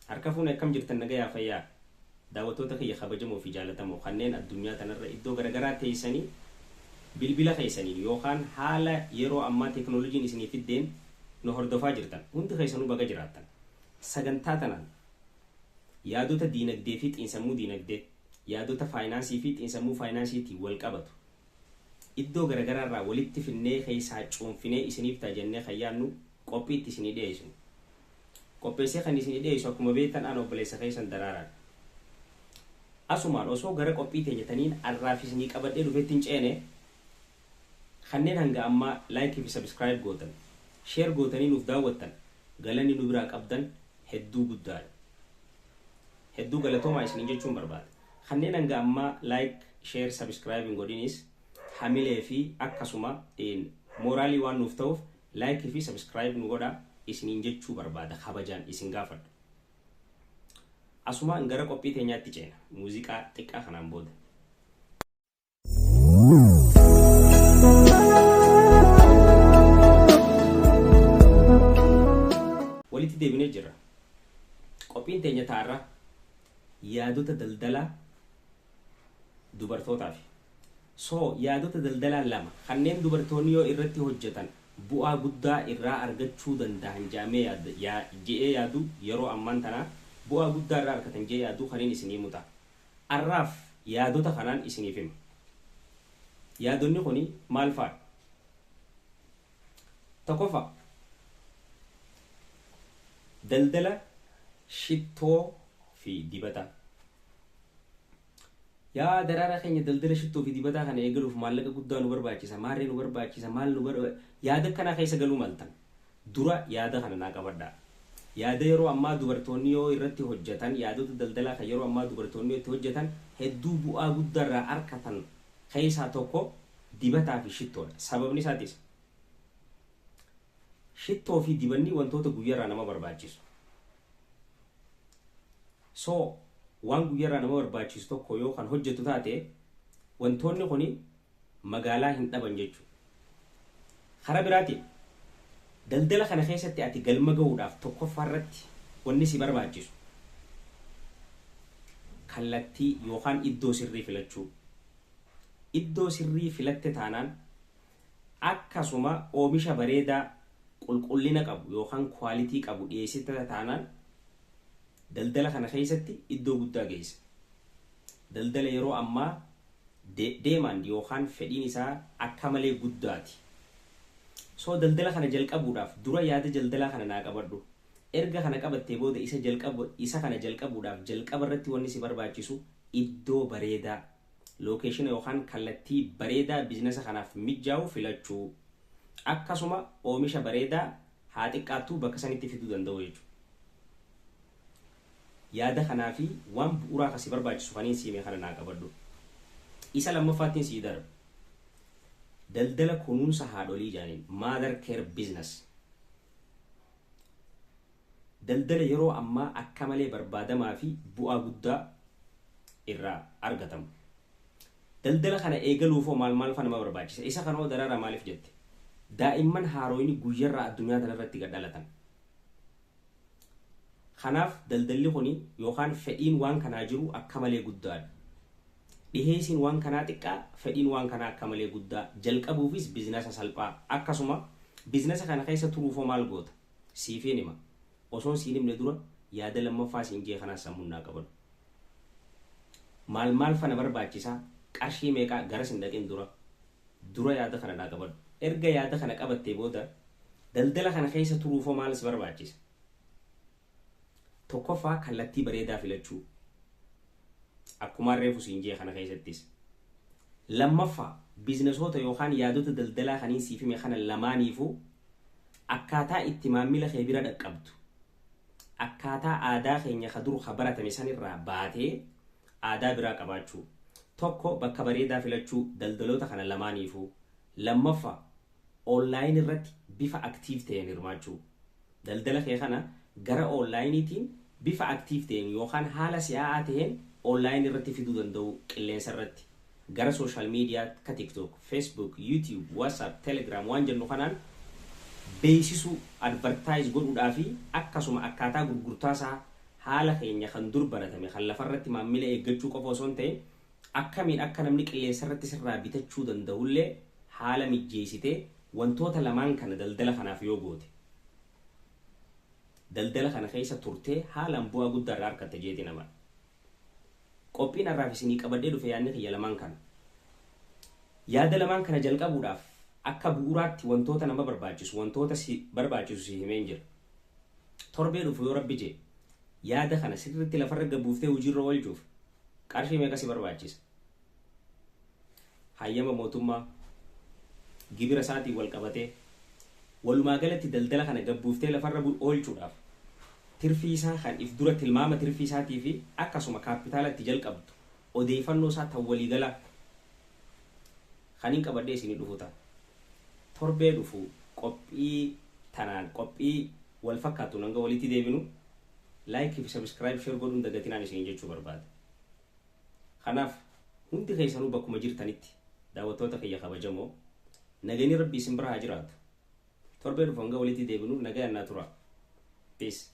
Harka fuune, akkam jirtan? Nagayaa, fayyaa? Daawwattoota kiyya kabajamoo fi jaalatamoo kanneen addunyaa tanarra iddoo garagaraa teessanii bilbila keessaniin yookaan haala yeroo ammaa teeknooloojiin isinii fiddeen nu hordofaa jirtan hundi keessanuu, baga jiraattan. Sagantaa tanaan yaadota diinagdee fi xiinsammuu diinagdee, yaadota faayinaansii fi xiinsammuu faayinaansiitiin wal qabatu iddoo garagaraarraa walitti finnee keessaa cuunfinee isiniif ta'a jennee kan yaadnu qophiitti isinii dhiyeessinu. Qopheessee kan isinii dhiyeessu akkuma beektan aan obboleessa keessan Daraaraadha. Asumaan osoo gara qophii teenyataniin arraaf isinii qabadhee dhufetti hin ceene, kanneen hanga ammaa like fi subscribe gootan, share gootanii nuuf daawwattan, galanni nu biraa qabdan hedduu guddaadha. Hedduu galatoomaa isiniin jechuun barbaada. Kanneen hanga ammaa like, share, subscribe hin godhinis hamilee fi akkasuma mooraalii waan nuuf ta'uuf like fi subscribe nu godhaa isiniin jechuu barbaada, kabajaan isin gaafadha. Asumaan gara qophii teenyaatti ceena muuziqaa xiqqaa kanaan booda. Walitti deebinee jirra. Qophiin teenya taarra yaadota daldalaa dubartootaaf. So yaadota daldalaa lama kanneen dubartoonni yoo irratti hojjetan bu'aa guddaa irraa argachuu danda'an jedhamee je'ee yaadu, yeroo ammaan tanaa bu'aa guddaa irraa argatan je'ee yaadu kaniin isinii muta. Arraaf yaadota kanaan isiniif hima. Yaadonni kuni maal fa'a? Tokkoffaa, daldala shittoo fi dibataa. Yaa Daraaraa keenya, daldala shittoo fi dibataa kana eegaluuf maallaqa guddaa nu barbaachisa, maarree nu barbaachisa, maal nu barbaachisa, yaada akkanaa keessa galuu maltan. Dura yaada kana naa qabadhaa. Yaada yeroo ammaa dubartoonni yoo irratti hojjetan, yaadota daldalaa kan yeroo ammaa dubartoonni yoo itti hojjetan hedduu bu'aa guddaa irraa argatan keessaa tokko dibataa fi shittoodha. Sababni isaatis shittoo fi dibanni wantoota guyyarraa nama barbaachisu. So waan guyyarraa nama barbaachisu tokko yoo kan hojjetu taate, wantoonni kuni magaalaa hin dhaban jechuudha. Karaa biraatiin daldala kana keessatti ati galma gahuudhaaf tokkoffaa irratti wanni si barbaachisu kallattii yookaan iddoo sirrii filachuu. Iddoo sirrii filatte taanaan, akkasuma oomisha bareedaa qulqullina qabu yookaan quality qabu dhiyeessite taanaan, daldala kana keessatti iddoo guddaa geessa. Daldala yeroo ammaa demand yookaan fedhiin isaa akka malee guddaati. So daldala kana jalqabuudhaaf dura yaada daldalaa kana naa qabadhu. Erga kana qabattee booda isa jalqabu, isa kana jalqabuudhaaf jalqaba irratti wanni si barbaachisu iddoo bareedaa, location yookaan kallattii bareedaa biizinasa kanaaf mijaa'u filachuu. Akkasuma oomisha bareedaa haa xiqqaattuu bakka sanitti fiduu danda'u jechuudha. Yaada kanaa fi waan bu'uuraa kan si barbaachisu kaniin siime kana naa qabadhu. Isa lammaffaattiin sii darba. Daldala kunuunsa haadholii jaaniin, mother care business. Daldala yeroo ammaa akka malee barbaadamaa fi bu'aa guddaa irraa argatamu. Daldala kana eegaluufoo maal maal fa nama barbaachisa? Isa kana hoo Daraaraa maaliif jette? Daa'imman haarooyni guyyarraa addunyaa tanarratti gad dhalatan. Kanaaf daldalli kuni yookaan fedhiin waan kanaa jiru akka malee guddaadha. Dhiheessiin waan kanaa xiqqaa, fedhiin waan kanaa akka malee guddaa. Jalqabuufis biizinasa salphaa. Akkasuma biizinasa kana keessa turuufoo maal goota? Siifiin hima. Osoon siin himne dura yaada lammaffaa siin jee kanaan sammuun naa qabadhu. Maal maal fana barbaachisaa? Qarshii meeqaa? Garas hin dhaqin dura. Dura yaada kana naa qabadhu. Erga yaada kana qabattee booda daldala kana keessa turuufoo maal si barbaachisa? Tokkoffaa, kallattii bareedaa filachuu. Akkumaan reefu siin jee kana keessattis. Lammaffaa, biizinasoota yookaan yaadota daldalaa kaniin siif hime kana lamaaniifuu akkaataa itti maamila kee bira dhaqqabdu. Akkaataa aadaa keenya ka dur ka baratame sanirraa baatee aadaa biraa qabaachuu. Tokko, bakka bareedaa filachuu daldaloota kana lamaaniifuu. Lammaffaa, online irratti bifa active ta'een hirmaachuu. Daldala kee kana gara onlineiitiin bifa active ta'een yookaan haala si'aa'aa ta'een online irratti fiduu danda'u, qilleensa irratti. Gara social media akka TikTok, Facebook, YouTube, WhatsApp, Telegram waan jennu kanaan beeksisuu, advertise godhuudhaa fi akkasuma akkaataa gurgurtaa isaa Haala keenya kan dur baratame kan lafarratti maammila eeggachuu qofa osoo hin ta'in, akkamiin akka namni qilleensarratti sirraa bitachuu danda'ullee haala mijjeessitee, wantoota lamaan kana daldala kanaaf yoo goote, daldala kana keessa turtee haalaan bu'aa guddaa irraa argatta jeeti nama. Qophiin har'aaf isinii qabadhee dhufe yaadni kiyya lamaan kana. Yaada lamaan kana jalqabuudhaaf akka bu'uuraatti wantoota nama barbaachisu, wantoota si barbaachisu si himeen jira. Torbee dhufu yoo Rabbi jee, yaada kana sirriitti lafarra gabbuuftee hojiirra oolchuuf qarshii meeqa si barbaachisa? Hayyama mootummaa, gibira isaatiin wal qabatee, walumaa galatti daldala kana gabbuuftee lafarra oolchuudhaaf tirfii isaa kan if dura tilmaama tirfii isaatii fi akkasuma kaapitaala itti jalqabdu, odeeffannoo isaa tan waliigalaa kan hin qabadhee isinii dhufu ta'a. Torbee dhufu qophii tanaan, qophii wal fakkaatuun hanga walitti deebinu, like fi subscribe, share godhuun dagatinaan isiniin jechuu barbaada. Kanaaf hundi keessanuu bakkuma jirtanitti, daawwattoota kiyya kabajamoo, nageenyi Rabbi isin bira haa jiraatu. Torbee dhufu hanga walitti deebinu nagayaan naa tura. Peace.